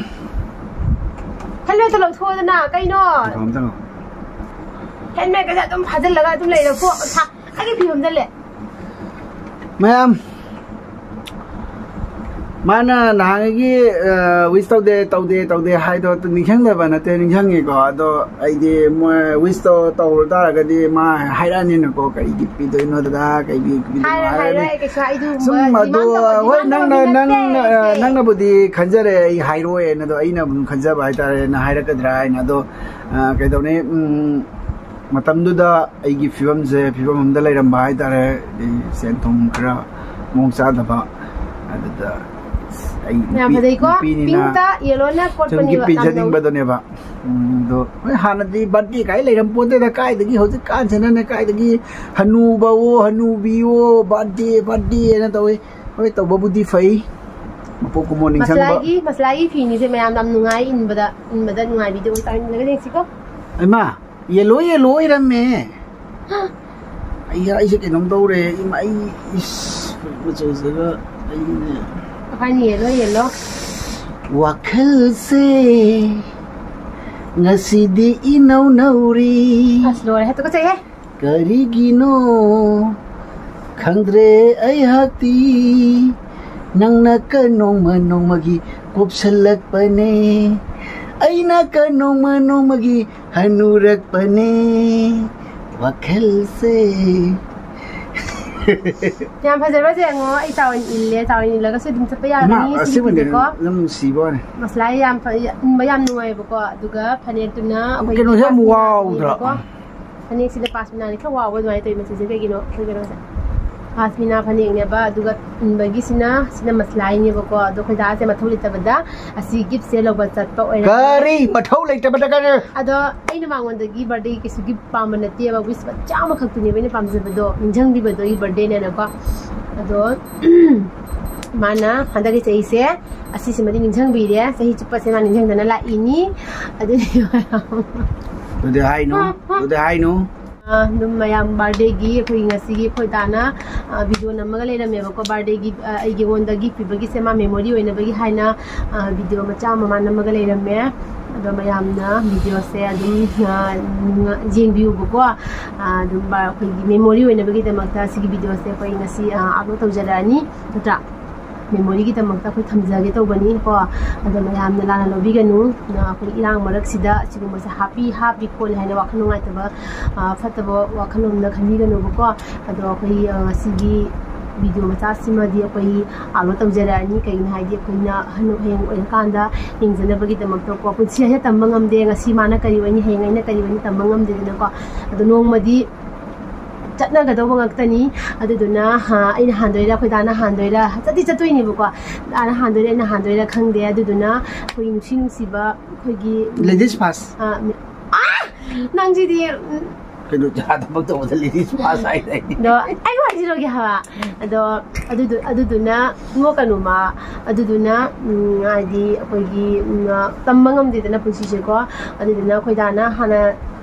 ꯍꯦꯜꯃꯦꯠꯇꯣ ꯂꯧꯊꯣꯛꯑꯣꯗꯅ꯫ ꯀꯩꯅꯣ? ꯍꯦꯜꯃꯦꯠꯀꯁꯦ ꯑꯗꯨꯝ ꯐꯥꯖꯤꯜꯂꯒ ꯑꯗꯨꯝ ꯂꯩꯔꯕꯣ? ꯑꯩꯒꯤ ꯐꯤ ꯍꯣꯝꯖꯜꯂꯦ꯫ ꯃꯌꯥꯝ, ꯃꯥꯅ ꯅꯍꯥꯟꯒꯤ ꯋꯤꯁ ꯇꯧꯗꯦ ꯇꯧꯗꯦ ꯇꯧꯗꯦ ꯍꯥꯏꯗꯣ ꯅꯤꯡꯁꯤꯡꯗꯕ ꯅꯠꯇꯦ, ꯅꯤꯡꯁꯤꯡꯉꯤꯀꯣ꯫ ꯑꯗꯣ ꯑꯩꯗꯤ ꯃꯣꯏ ꯋꯤꯁꯇꯣ ꯇꯧꯔ ꯇꯥꯔꯒꯗꯤ ꯃꯥ ꯍꯥꯏꯔꯛꯑꯅꯤꯅꯀꯣ, "ꯀꯩꯒꯤ ꯄꯤꯗꯣꯏꯅꯣ ꯗꯗꯥ, ꯀꯩꯒꯤ ꯄꯤꯗꯣꯏꯅꯣ?" ꯍꯥꯏꯔꯛꯑꯅꯤ꯫ ꯀꯩꯁꯨ꯫ ꯑꯩ ꯑꯗꯨꯒꯨꯝꯕ ꯁꯨꯝ ꯑꯗꯣ, ꯍꯣꯏ, ꯅꯪꯅ, ꯅꯪꯅ, ꯅꯪꯅꯕꯨꯗꯤ ꯈꯟꯖꯔꯦ ꯑꯩ ꯍꯥꯏꯔꯣꯏꯅ, ꯑꯗꯣ ꯑꯩꯅ ꯑꯗꯨꯝ ꯈꯟꯖꯕ ꯍꯥꯏꯇꯥꯔꯦ, ꯅꯪ ꯍꯥꯏꯔꯛꯀꯗ꯭ꯔꯥ ꯍꯥꯏꯅ꯫ ꯑꯗꯣ ꯀꯩꯗꯧꯅꯤ, ꯃꯇꯝꯗꯨꯗ ꯑꯩꯒꯤ ꯐꯤꯕꯝꯁꯦ ꯐꯤꯕꯝ ꯑꯃꯗ ꯂꯩꯔꯝꯕ ꯍꯥꯏꯇꯥꯔꯦ꯫ ꯑꯩ ꯁꯦꯟ ꯊꯨꯝ ꯈꯔ ꯃꯑꯣꯡ ꯆꯥꯗꯕ, ꯑꯗꯨꯗ ꯑꯩ ꯌꯥꯝ ꯐꯖꯩꯀꯣ? ꯅꯨꯄꯤꯅꯤꯅ ꯄꯤꯡꯛꯇ ꯌꯦꯜꯂꯣꯅ ꯁꯨꯝ ꯀꯣꯠꯄꯅꯦꯕ꯫ ꯒꯤꯐ ꯄꯤꯖꯅꯤꯡꯕꯗꯨꯅꯦꯕ꯫ ꯎꯝ, ꯑꯗꯣ ꯍꯣꯏ, ꯍꯥꯟꯅꯗꯤ ꯕꯥꯔꯗꯦ ꯀꯥꯏ ꯂꯩꯔꯝꯄꯣꯟꯇꯦꯗ, ꯀꯥꯏꯗꯒꯤ ꯍꯧꯖꯤꯛꯀꯥꯟꯁꯤꯅꯅꯦ, ꯀꯥꯏꯗꯒꯤ ꯍꯅꯨꯕꯋꯣ ꯍꯅꯨꯕꯤꯋꯣ ꯕꯥꯔꯗꯦ ꯕꯥꯔꯗꯦꯅ ꯇꯧꯋꯤ꯫ ꯍꯣꯏ, ꯇꯧꯕꯕꯨꯗꯤ ꯐꯩ, ꯃꯄꯣꯛ ꯀꯨꯝꯑꯣꯟ ꯅꯤꯡꯁꯤꯡꯕ꯫ ꯃꯁꯂꯥꯒꯤ, ꯃꯁꯂꯥꯒꯤ ꯐꯤꯅꯤꯁꯦ ꯃꯌꯥꯝ ꯌꯥꯝ ꯅꯨꯡꯉꯥꯏ ꯏꯟꯕꯗ, ꯏꯟꯕꯗ ꯅꯨꯡꯉꯥꯏꯕꯤꯗꯦ꯫ ꯇꯥꯏꯃꯤꯡꯗꯒ ꯌꯦꯡꯁꯤꯀꯣ꯫ ꯏꯃꯥ, ꯌꯦꯜꯂꯣ ꯌꯦꯜꯂꯣ ꯑꯣꯏꯔꯝꯃꯦ꯫ ꯑꯩ, ꯑꯩꯁꯦ ꯀꯩꯅꯣꯝ ꯇꯧꯔꯦ ꯏꯃꯥ, ꯑꯩ ꯏꯁ, ꯃꯆꯨꯁꯤꯒ ꯑꯩꯅꯦ꯫ ꯑꯩꯈꯣꯏꯅꯤ ꯌꯦꯜꯂꯣ ꯌꯦꯜꯂꯣ꯫ ꯋꯥꯈꯜꯁꯦ ꯉꯁꯤꯗꯤ ꯏꯅꯧ ꯅꯧꯔꯤ꯫ ꯑꯁ, ꯂꯣꯏꯔꯦ, ꯇꯨꯀꯠꯆꯩꯍꯦ꯫ ꯀꯔꯤꯒꯤꯅꯣ ꯈꯪꯗ꯭ꯔꯦ ꯑꯩꯍꯥꯛꯇꯤ, ꯅꯪꯅ ꯀ ꯅꯣꯡꯃ ꯅꯣꯡꯃꯒꯤ ꯀꯨꯞꯁꯜꯂꯛꯄꯅꯦ, ꯑꯩꯅ ꯀ ꯅꯣꯡꯃ ꯅꯣꯡꯃꯒꯤ ꯍꯅꯨꯔꯛꯄꯅꯦ, ꯋꯥꯈꯜꯁꯦ꯫ ꯌꯥꯝ ꯐꯖꯕꯁꯦ ꯌꯦꯡꯉꯣ, ꯑꯩ ꯆꯥꯎꯅ ꯏꯜꯂꯦ, ꯆꯥꯎꯅ ꯏꯜꯂꯒꯁꯨ ꯑꯗꯨꯝ ꯆꯠꯄ ꯌꯥꯒꯅꯤ꯫ ꯏꯃꯥ, ꯑꯁꯤꯃꯗꯤ ꯁꯤꯒꯤꯁꯤꯗꯤꯀꯣ꯫ ꯌꯥꯝ ꯅꯨꯡꯁꯤꯕ ꯋꯥꯅꯤ꯫ ꯃꯁꯂꯥ ꯌꯥꯝ ꯐ-, ꯏꯟꯕ ꯌꯥꯝ ꯅꯨꯡꯉꯥꯏꯕꯀꯣ꯫ ꯑꯗꯨꯒ ꯐꯅꯦꯛꯇꯨꯅ ꯑꯩꯈꯣꯏꯒꯤ ꯀꯩꯅꯣꯁꯦ ꯌꯥꯝ ꯄꯥꯁꯃꯤꯅꯥ ꯋꯥꯎꯗ꯭ꯔꯥ? ꯐꯅꯦꯛꯅꯦꯕꯀꯣ꯫ ꯐꯅꯦꯛꯁꯤꯗ ꯄꯥꯁꯃꯤꯅꯥꯅꯤ ꯈꯔ ꯋꯥꯎꯕ ꯑꯗꯨꯃꯥꯏꯅ ꯇꯧꯋꯤ꯫ ꯃꯆꯨꯁꯦ ꯀꯩꯒꯤꯅꯣ ꯑꯩꯈꯣꯏ ꯀꯩꯅꯣꯁꯦ꯫ ꯄꯥꯁꯃꯤꯅꯥ ꯐꯅꯦꯛꯅꯦꯕ, ꯑꯗꯨꯒ ꯏꯟꯕꯒꯤꯁꯤꯅ, ꯁꯤꯅ ꯃꯁꯂꯥꯏꯅꯦꯕꯀꯣ꯫ ꯑꯗꯣ ꯑꯩꯈꯣꯏ ꯗꯥꯁꯦ ꯃꯊꯧ ꯂꯩꯇꯕꯗ ꯑꯁꯤ gift ꯁꯦ ꯂꯧꯕ ꯆꯠꯄ ꯑꯣꯏꯔꯝꯃꯦ꯫ ꯀꯔꯤ ꯃꯊꯧ ꯂꯩꯇꯕꯗ ꯀꯔꯤ? ꯑꯗꯣ ꯑꯩꯅ ꯃꯉꯣꯟꯗꯒꯤ birthday ꯒꯤ ꯀꯩꯁꯨ gift ꯄꯥꯝꯕ ꯅꯠꯇꯦꯕ, wish ꯃꯆꯥ ꯑꯃꯈꯛꯇꯨꯅꯦꯕ ꯑꯩꯅ ꯄꯥꯝꯖꯕꯗꯣ, ꯅꯤꯡꯁꯤꯡꯕꯤꯕꯗꯣ ꯑꯩꯒꯤ birthday ꯅꯦꯅꯀꯣ꯫ ꯑꯗꯣ ꯃꯥꯅ ꯍꯟꯗꯛꯀꯤ ꯆꯍꯤꯁꯦ ꯑꯁꯤꯁꯤꯃꯗꯤ ꯅꯤꯡꯁꯤꯡꯕꯤꯔꯦ, ꯆꯍꯤ ꯆꯨꯞꯄꯁꯦ ꯃꯥ ꯅꯤꯡꯁꯤꯡꯗꯅ ꯂꯥꯛꯏꯅꯤ꯫ ꯑꯗꯨꯗꯤ ꯑꯗꯨꯗꯤ ꯍꯥꯏꯅꯨ, ꯑꯗꯨꯗꯤ ꯍꯥꯏꯅꯨ꯫ ꯑ, ꯑꯗꯨꯝ ꯃꯌꯥꯝ birthday ꯒꯤ ꯑꯩꯈꯣꯏꯒꯤ ꯉꯁꯤꯒꯤ ꯑꯩꯈꯣꯏ ꯗꯥꯅ, ꯑ, video ꯅꯝꯃꯒ ꯂꯩꯔꯝꯃꯦꯕꯀꯣ꯫ Birthday ꯒꯤ, ꯑ, ꯑꯩꯒꯤ ꯑꯩꯉꯣꯟꯗ gift ꯄꯤꯕꯒꯤꯁꯦ ꯃꯥ memory ꯑꯣꯏꯅꯕꯒꯤ ꯍꯥꯏꯅ, ꯑ, video ꯃꯆꯥ ꯑꯃ ꯃꯥ ꯅꯝꯃꯒ ꯂꯩꯔꯝꯃꯦ꯫ ꯑꯗꯣ ꯃꯌꯥꯝꯅ video ꯁꯦ ꯑꯗꯨꯝ, ꯑ, ꯌꯦꯡꯕꯤꯌꯨꯕꯀꯣ꯫ ꯑ, ꯑꯗꯨꯝ ꯕ-, ꯑꯩꯈꯣꯏꯒꯤ memory ꯑꯣꯏꯅꯕꯒꯤꯗꯃꯛꯇ ꯁꯤꯒꯤ video ꯁꯦ ꯑꯩꯈꯣꯏ ꯉꯁꯤ, ꯑ, upload ꯇꯧꯖꯔꯛꯑꯅꯤ, ꯅꯠꯇ꯭ꯔꯥ? Memory ꯒꯤꯗꯃꯛꯇ ꯑꯩꯈꯣꯏ ꯊꯝꯖꯒꯦ ꯇꯧꯕꯅꯤ ꯀꯣ꯫ ꯑꯗꯣ ꯃꯌꯥꯝꯅ ꯂꯥꯟꯅ ꯂꯧꯕꯤꯒꯅꯨ꯫ ꯑ, ꯑꯩꯈꯣꯏ ꯏꯔꯥꯡ ꯃꯔꯛꯁꯤꯗ ꯁꯤꯒꯨꯝꯕꯁꯦ ꯍꯥꯞꯄꯤ, ꯍꯥꯞꯄꯤ ꯈꯣꯠꯂꯤ ꯍꯥꯏꯅ ꯋꯥꯈꯜ ꯅꯨꯡꯉꯥꯏꯇꯕ, ꯑ, ꯐꯠꯇꯕ ꯋꯥꯈꯜꯂꯣꯝꯗ ꯈꯟꯕꯤꯒꯅꯨꯕꯀꯣ꯫ ꯑꯗꯣ ꯑꯩꯈꯣꯏ, ꯑ, ꯉꯁꯤꯒꯤ video ꯃꯆꯥꯁꯤꯃꯗꯤ ꯑꯩꯈꯣꯏ upload ꯇꯧꯖꯔꯛꯑꯅꯤ꯫ ꯀꯩꯒꯤꯅꯣ ꯍꯥꯏꯗꯤ ꯑꯩꯈꯣꯏꯅ ꯑꯍꯟ ꯍꯌꯦꯡ ꯑꯣꯏꯔꯀꯥꯟꯗ ꯌꯦꯡꯖꯅꯕꯒꯤꯗꯃꯛꯇꯀꯣ꯫ ꯄꯨꯟꯁꯤ ꯍꯥꯏꯁꯦ ꯇꯝꯕ ꯉꯝꯗꯦ, ꯉꯁꯤ ꯃꯥꯅ ꯀꯔꯤ ꯑꯣꯏꯅꯤ, ꯍꯌꯦꯡ ꯑꯩꯅ ꯀꯔꯤ ꯑꯣꯏꯅꯤ ꯇꯝꯕ ꯉꯝꯗꯦꯗꯅꯀꯣ꯫ ꯑꯗꯣ ꯅꯣꯡꯃꯗꯤ ꯆꯠꯅꯒꯗꯧꯕ ꯉꯥꯛꯇꯅꯤ꯫ ꯑꯗꯨꯗꯨꯅ, ꯍꯥ, ꯑꯩꯅ ꯍꯥꯟꯗꯣꯏꯔꯥ, ꯑꯩꯈꯣꯏ ꯗꯥꯅ ꯍꯥꯟꯗꯣꯏꯔꯥ, ꯆꯠꯇꯤ ꯆꯠꯇꯣꯏꯅꯦꯕꯀꯣ꯫ ꯗꯥꯅ ꯍꯥꯟꯗꯣꯏꯔꯥ, ꯑꯩꯅ ꯍꯥꯟꯗꯣꯏꯔꯥ ꯈꯪꯗꯦ꯫ ꯑꯗꯨꯗꯨꯅ ꯑꯩꯈꯣꯏꯒꯤ ꯅꯨꯡꯁꯤ ꯅꯨꯡꯁꯤꯕ ꯑꯩꯈꯣꯏꯒꯤ, Ladies first꯫ ꯑ, ꯃꯤ-, ꯑꯥ! ꯅꯪꯁꯤꯗꯤ, ꯎꯝ, ꯀꯩꯅꯣ, ꯊꯕꯛ ꯇꯧꯕꯗ ladies first ꯍꯥꯏꯗꯥꯏꯅꯦ? ꯑꯗꯣ ꯑꯩ ꯋꯥ ꯍꯥꯏꯖꯔꯛꯑꯣꯒꯦ ꯍꯥꯏꯕ꯫ ꯑꯗꯣ ꯑꯗꯨꯗꯨ-, ꯑꯗꯨꯗꯨꯅ ꯅꯣꯛꯀꯅꯨꯃ꯫ ꯑꯗꯨꯗꯨꯅ, ꯎꯝ, ꯍꯥꯏꯗꯤ ꯑꯩꯈꯣꯏꯒꯤ, ꯎꯝ, ꯇꯝꯕ ꯉꯝꯗꯦꯗꯅ ꯄꯨꯟꯁꯤꯁꯦꯀꯣ꯫ ꯑꯗꯨꯗꯨꯅ ꯑꯩꯈꯣꯏ ꯗꯥꯅ ꯍꯥꯟꯅ,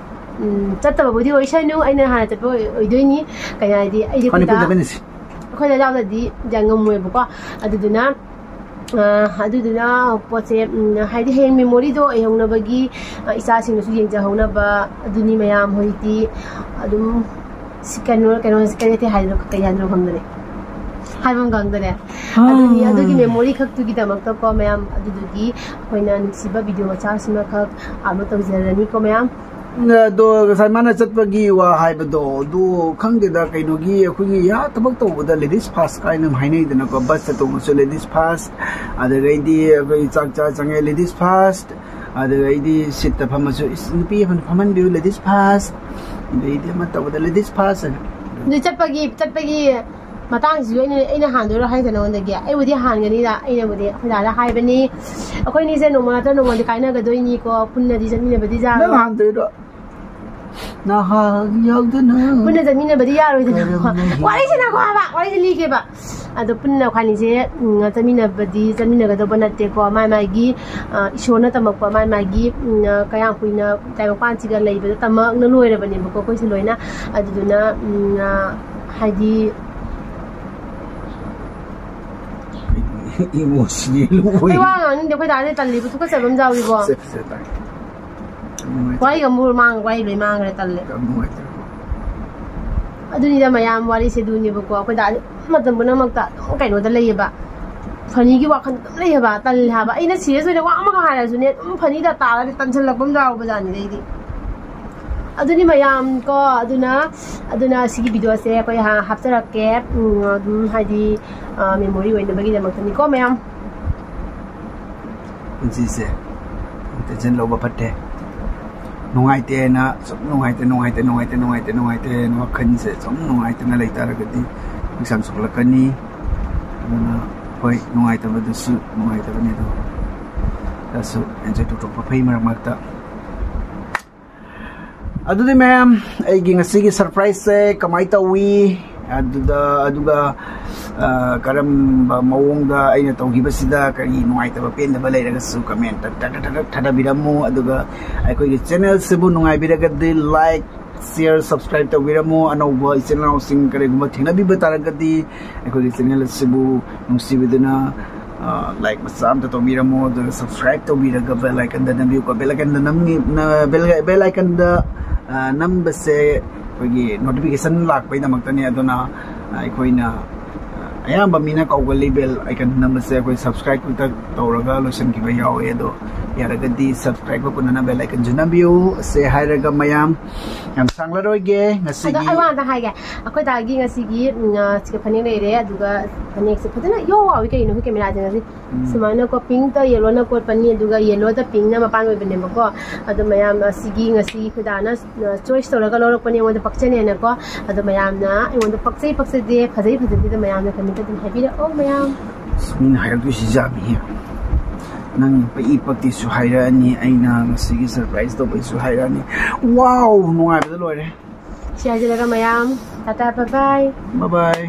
ꯎꯝ, ꯆꯠꯇꯕꯕꯨꯗꯤ ꯑꯣꯏꯁꯅꯨ, ꯑꯩꯅ ꯍꯥꯟꯅ ꯆꯠꯄ ꯑꯣꯏ-, ꯑꯣꯏꯗꯣꯏꯅꯤ꯫ ꯀꯩꯅꯣ ꯍꯥꯏꯗꯤ ꯑꯩꯗꯤ ꯑꯩꯈꯣꯏ ꯗꯥ-, ꯑꯩꯈꯣꯏ ꯗꯥ ꯌꯥꯎꯗꯗꯤ ꯌꯥꯝ ꯉꯝꯃꯣꯏꯕꯀꯣ꯫ ꯑꯗꯨꯗꯨꯅ, ꯑ, ꯑꯗꯨꯗꯨꯅ ꯄꯣꯠꯁꯦ, ꯎꯝ, ꯍꯥꯏꯗꯤ ꯍꯌꯦꯡ memory ꯗꯣ ꯑꯣꯏꯍꯧꯅꯕꯒꯤ, ꯑ, ꯏꯆꯥꯁꯤꯡꯅꯁꯨ ꯌꯦꯡꯖꯍꯧꯅꯕ꯫ ꯑꯗꯨꯅꯤ ꯃꯌꯥꯝ ꯍꯧꯖꯤꯛꯇꯤ ꯑꯗꯨꯝ ꯁꯤ ꯀꯩꯅꯣ, ꯀꯩꯅꯣ, ꯀꯩ ꯍꯥꯏꯗꯣꯏꯅꯣ, ꯀꯩ ꯍꯥꯏꯗꯣꯏꯅꯣ ꯈꯪꯗꯔꯦ꯫ ꯍꯥꯏꯐꯝ ꯈꯪꯗꯔꯦ꯫ ꯑꯗꯨꯅꯤ, ꯑꯗꯨꯒꯤ memory ꯈꯛꯇꯨꯒꯤꯗꯃꯛꯇꯀꯣ ꯃꯌꯥꯝ, ꯑꯗꯨꯗꯨꯒꯤ ꯑꯩꯈꯣꯏꯅ ꯅꯨꯡꯁꯤꯕ video ꯃꯆꯥꯁꯤꯃꯈꯛ upload ꯇꯧꯖꯔꯅꯤꯀꯣ ꯃꯌꯥꯝ꯫ ꯑꯗꯣ ꯉꯁꯥꯏ ꯃꯥꯅ ꯆꯠꯄꯒꯤ ꯋꯥ ꯍꯥꯏꯕꯗꯣ, ꯑꯗꯨ ꯈꯪꯗꯦꯗ, ꯀꯩꯅꯣꯒꯤ ꯑꯩꯈꯣꯏꯒꯤ ꯌꯥ ꯊꯕꯛ ꯇꯧꯕꯗ ladies first ꯀꯥꯏꯅ ꯑꯃ ꯍꯥꯏꯅꯩꯗꯅꯀꯣ꯫ Bus ꯇ ꯇꯣꯡꯉꯁꯨ ladies first, ꯑꯗꯨꯗꯒꯤꯗꯤ ꯑꯩꯈꯣꯏ ꯆꯥꯛ ꯆꯥ ꯆꯪꯉꯦ ladies first, ꯑꯗꯨꯗꯒꯤꯗꯤ seat ꯇ ꯐꯝꯃꯁꯨ, "ꯏꯁ, ꯅꯨꯄꯤ ꯑꯃ ꯐꯝꯍꯟꯕꯤꯌꯨ ladies first", ꯑꯗꯩꯗꯤ ꯑꯃ ꯇꯧꯕꯗ ladies first ꯍꯥꯏꯅ꯫ ꯑꯗꯨ ꯆꯠꯄꯒꯤ, ꯆꯠꯄꯒꯤ ꯃꯇꯥꯡꯁꯤꯁꯨ ꯑꯩꯅ ꯑꯩꯅ ꯍꯥꯟꯗꯣꯏꯔꯣ ꯍꯥꯏꯁꯦ ꯅꯉꯣꯟꯗꯒꯤ? ꯑꯩꯕꯨꯗꯤ ꯍꯥꯟꯒꯅꯤꯗ꯫ ꯑꯩꯅꯕꯨꯗꯤ ꯑꯩꯈꯣꯏ ꯗꯥꯗ ꯍꯥꯏꯕꯅꯤ, ꯑꯩꯈꯣꯏꯅꯤꯁꯦ ꯅꯣꯡꯃ ꯅꯠꯇ꯭ꯔ ꯅꯣꯡꯃꯗꯤ ꯀꯥꯏꯅꯒꯗꯣꯏꯅꯤꯀꯣ, ꯄꯨꯟꯅꯗꯤ ꯆꯠꯃꯤꯟꯅꯕꯗꯤ ꯅꯪ ꯌꯥꯔꯣꯏ꯫ ꯍꯥꯟꯗꯣꯏꯔꯣ? ꯅꯍꯥꯛ ꯌꯥꯎꯗꯅ ꯄꯨꯟꯅ ꯆꯠꯃꯤꯟꯅꯕꯗꯤ ꯌꯥꯔꯣꯏꯗꯅ꯫ ꯀꯔꯝꯅ ꯍꯤꯡ- ꯋꯥꯔꯤꯁꯦ ꯅꯥꯈꯣ ꯍꯥꯏꯕ, ꯋꯥꯔꯤꯁꯦ ꯂꯤꯒꯦꯕ꯫ ꯑꯗꯣ ꯄꯨꯟꯅ ꯑꯩꯈꯣꯏꯅꯤꯁꯦ, ꯎꯝ, ꯆꯠꯃꯤꯟꯅꯕꯗꯤ ꯆꯠꯃꯤꯟꯅꯒꯗꯧꯕ ꯅꯠꯇꯦꯀꯣ꯫ ꯃꯥꯏ ꯃꯥꯒꯤ, ꯑ, ꯏꯁꯣꯔꯅ ꯇꯝꯃꯛꯄ ꯃꯥꯏ ꯃꯥꯒꯤ, ꯎꯝ, ꯑ, ꯀꯌꯥꯝ ꯀꯨꯏꯅ ꯇꯥꯏꯕꯪꯄꯥꯟꯁꯤꯒ ꯂꯩꯕꯗ ꯇꯝꯃꯛꯅ ꯂꯣꯏꯔꯕꯅꯦꯕꯀꯣ ꯑꯩꯈꯣꯏꯁꯦ ꯂꯣꯏꯅ꯫ ꯑꯗꯨꯗꯨꯅ, ꯎꯝ, ꯑ, ꯍꯥꯏꯗꯤ Emotional ꯑꯣꯏ꯫ ꯑꯩ ꯋꯥ ꯉꯥꯡꯅꯤꯡꯗꯦ, ꯑꯩꯈꯣꯏ ꯗꯥꯗꯤ ꯇꯜꯂꯤꯕ, ꯊꯨꯀꯠꯆꯕ ꯑꯃ ꯌꯥꯎꯔꯤꯕꯣ꯫ ꯁꯦ, ꯁꯦ, ꯇꯥꯏ꯫ ꯅꯨꯡꯉꯥꯏꯇꯦ꯫ ꯋꯥꯔꯤꯒ ꯑꯃꯨꯛ ꯃꯥꯡ-, ꯋꯥꯔꯤ ꯂꯣꯏ ꯃꯥꯡꯈ꯭ꯔꯦ, ꯇꯜꯂꯦ꯫ ꯌꯥꯝ ꯅꯨꯡꯉꯥꯏꯇꯦ꯫ ꯑꯗꯨꯅꯤꯗ ꯃꯌꯥꯝ ꯋꯥꯔꯤꯁꯦ ꯑꯗꯨꯅꯦꯕꯀꯣ, ꯑꯩꯈꯣꯏ ꯗꯥꯗꯤ ꯃꯇꯝ ꯄꯨꯝꯅꯃꯛꯇ ꯑꯗꯨꯝ ꯀꯩꯅꯣꯗ ꯂꯩꯌꯦꯕ, funny ꯒꯤ ꯋꯥꯈꯜ ꯑꯗꯨꯝ ꯂꯩꯌꯦꯕ, ꯇꯜꯂꯦ ꯍꯥꯏꯕ꯫ ꯑꯩꯅ serious ꯑꯣꯏꯅ ꯋꯥ ꯑꯃꯒ ꯍꯥꯏꯔꯁꯨꯅꯦ ꯑꯗꯨꯝ funny ꯗ ꯇꯥꯔꯗꯤ ꯇꯟꯁꯤꯜꯂꯛꯄ ꯑꯃ ꯌꯥꯎꯔꯕꯖꯥꯠꯅꯤꯗ ꯑꯩꯗꯤ꯫ ꯑꯗꯨꯅꯤ ꯃꯌꯥꯝ ꯀꯣ, ꯑꯗꯨꯅ, ꯑꯗꯨꯅ ꯁꯤꯒꯤ video ꯁꯦ ꯑꯩꯈꯣꯏ ꯍꯥ-, ꯍꯥꯞꯆꯔꯛꯀꯦ꯫ ꯎꯝ, ꯑꯗꯨꯝ ꯍꯥꯏꯗꯤ, ꯑ, memory ꯑꯣꯏꯅꯕꯒꯤꯗꯃꯛꯇꯅꯤꯀꯣ ꯃꯌꯥꯝ꯫ ꯄꯨꯟꯁꯤꯁꯦ tension ꯂꯧꯕ ꯐꯠꯇꯦ꯫ ꯅꯨꯡꯉꯥꯏꯇꯦꯅ ꯁꯨꯝ ꯅꯨꯡꯉꯥꯏꯇꯦ, ꯅꯨꯡꯉꯥꯏꯇꯦ, ꯅꯨꯡꯉꯥꯏꯇꯦ, ꯅꯨꯡꯉꯥꯏꯇꯦ, ꯅꯨꯡꯉꯥꯏꯇꯦ ꯍꯥꯏꯅ ꯋꯥꯈꯜꯁꯦ ꯁꯨꯝ ꯅꯨꯡꯉꯥꯏꯇꯅ ꯂꯩꯇꯥꯔꯒꯗꯤ ꯍꯛꯆꯥꯡ ꯁꯣꯛꯂꯛꯀꯅꯤ꯫ ꯑꯗꯨꯅ ꯍꯣꯏ, ꯅꯨꯡꯉꯥꯏꯇꯕꯗꯨꯁꯨ ꯅꯨꯡꯉꯥꯏꯇꯕꯅꯤ, ꯑꯗꯣ ꯈꯔꯁꯨ enjoy ꯇꯧꯊꯣꯛꯄ ꯐꯩ ꯃꯔꯛ ꯃꯔꯛꯇ꯫ ꯑꯗꯨꯗꯤ ꯃꯌꯥꯝ, ꯑꯩꯒꯤ ꯉꯁꯤꯒꯤ surprise ꯁꯦ ꯀꯃꯥꯏꯅ ꯇꯧꯏ? ꯑꯗꯨꯗ, ꯑꯗꯨꯒ, ꯑ, ꯀꯔꯝꯕ ꯃꯑꯣꯡꯗ ꯑꯩꯅ ꯇꯧꯈꯤꯕꯁꯤꯗ ꯀꯔꯤ ꯅꯨꯡꯉꯥꯏꯇꯕ ꯄꯦꯟꯗꯕ ꯂꯩꯔꯒꯁꯨ comment ꯇ ꯊꯥꯗꯕꯤꯔꯝꯃꯨ꯫ ꯑꯗꯨꯒ ꯑꯩꯈꯣꯏꯒꯤ channel ꯁꯤꯕꯨ ꯅꯨꯡꯉꯥꯏꯕꯤꯔꯒꯗꯤ like, share, subscribe ꯇꯧꯕꯤꯔꯝꯃꯨ꯫ ꯑꯅꯧꯕ ꯏꯆꯤꯜ ꯏꯅꯥꯎꯁꯤꯡ ꯀꯔꯤꯒꯨꯝꯕ ꯊꯦꯡꯅꯕꯤꯕ ꯇꯥꯔꯒꯗꯤ ꯑꯩꯈꯣꯏꯒꯤ channel ꯑꯁꯤꯕꯨ ꯅꯨꯡꯁꯤꯕꯤꯗꯨꯅ, ꯑ, like ꯃꯆꯥ ꯑꯝꯇ ꯇꯧꯕꯤꯔꯝꯃꯣ, ꯑꯗꯨꯒ subscribe ꯇꯧꯕꯤꯔꯒ bell icon ꯗ ꯅꯝꯕꯤꯌꯨꯀꯣ꯫ Bell icon ꯗ ꯅꯝꯃꯤ-, ꯅ-, bell, bell icon ꯗ, ꯑ, ꯅꯝꯕꯁꯦ ꯑꯩꯈꯣꯏꯒꯤ notification ꯂꯥꯛꯄꯒꯤꯗꯃꯛꯇꯅꯤ꯫ ꯑꯗꯨꯅ, ꯑ, ꯑꯩꯈꯣꯏꯅ, ꯑ, ꯑꯌꯥꯝꯕ ꯃꯤꯅ ꯀꯧꯒꯜꯂꯤ bell icon ꯅꯝꯕꯁꯦ꯫ ꯑꯩꯈꯣꯏ subscribe ꯈꯛꯇ ꯇꯧꯔꯒ ꯂꯣꯏꯁꯤꯟꯈꯤꯕ ꯌꯥꯎꯋꯦ꯫ ꯑꯗꯣ ꯌꯥꯔꯒꯗꯤ subscribe ꯀꯨꯟꯅꯅ bell icon ꯁꯨ ꯅꯝꯕꯤꯌꯨ꯫ ꯑꯁꯦ ꯍꯥꯏꯔꯒ ꯃꯌꯥꯝ, ꯌꯥꯝ ꯁꯥꯡꯂꯔꯣꯏꯒꯦ ꯑꯗꯣ ꯉꯁꯤꯒꯤ꯫ ꯑꯩ ꯋꯥ ꯑꯝꯇ ꯍꯥꯏꯒꯦ꯫ ꯑꯩꯈꯣꯏ ꯗꯥꯒꯤ ꯉꯁꯤꯒꯤ, ꯎꯝ, ꯑ, ꯁꯤꯒ ꯐꯅꯦꯛ ꯂꯩꯔꯦ, ꯑꯗꯨꯒ ꯐꯅꯦꯛꯁꯦ ꯐꯖꯅ ꯌꯣ ꯋꯥꯎꯏ ꯀꯩꯅꯣ ꯑꯩꯈꯣꯏ camera ꯁꯦ ꯉꯁꯤ꯫ ꯎꯝ꯫ ꯁꯨꯃꯥꯏꯅꯀꯣ, pink ꯇ yellow ꯅ ꯀꯣꯠꯄꯅꯤ, ꯑꯗꯨꯒ yellow ꯗ pink ꯅ ꯃꯄꯥꯟ ꯑꯣꯏꯕꯅꯦꯕꯀꯣ꯫ ꯑꯗꯣ ꯃꯌꯥꯝ ꯑꯁꯤꯒꯤ ꯉꯁꯤ ꯑꯩꯈꯣꯏ ꯗꯥꯅ, ꯑ, choice ꯇꯧꯔꯒ ꯂꯧꯔꯛꯄꯅꯦ, ꯑꯩꯉꯣꯟꯗ ꯄꯛꯆꯅꯦꯅꯀꯣ꯫ ꯑꯗꯣ ꯃꯌꯥꯝꯅ ꯑꯩꯉꯣꯟꯗ ꯄꯛꯆꯩ ꯄꯛꯆꯗꯦ, ꯐꯖꯩ ꯐꯖꯗꯦꯗꯣ ꯃꯌꯥꯝꯅ comment ꯇ ꯑꯗꯨꯝ ꯍꯥꯏꯕꯤꯔꯛꯑꯣ ꯃꯌꯥꯝ꯫ ꯑꯁ, ꯃꯤꯅ ꯍꯥꯏꯔꯛꯇꯣꯏꯁꯤ ꯌꯥꯝꯃꯤꯍꯦ꯫ ꯅꯪ ꯄꯛꯏ ꯄꯛꯇꯦꯁꯨ ꯍꯥꯏꯔꯛꯑꯅꯤ, ꯑꯩꯅ ꯉꯁꯤꯒꯤ surprise ꯇꯧꯕꯩꯁꯨ ꯍꯥꯏꯔꯛꯑꯅꯤ꯫ Wow, ꯅꯨꯡꯉꯥꯏꯕꯗ ꯂꯣꯏꯔꯦ꯫ ꯁꯤ ꯍꯥꯏꯖꯔꯒ ꯃꯌꯥꯝ, Tata, bye bye꯫ Bye bye꯫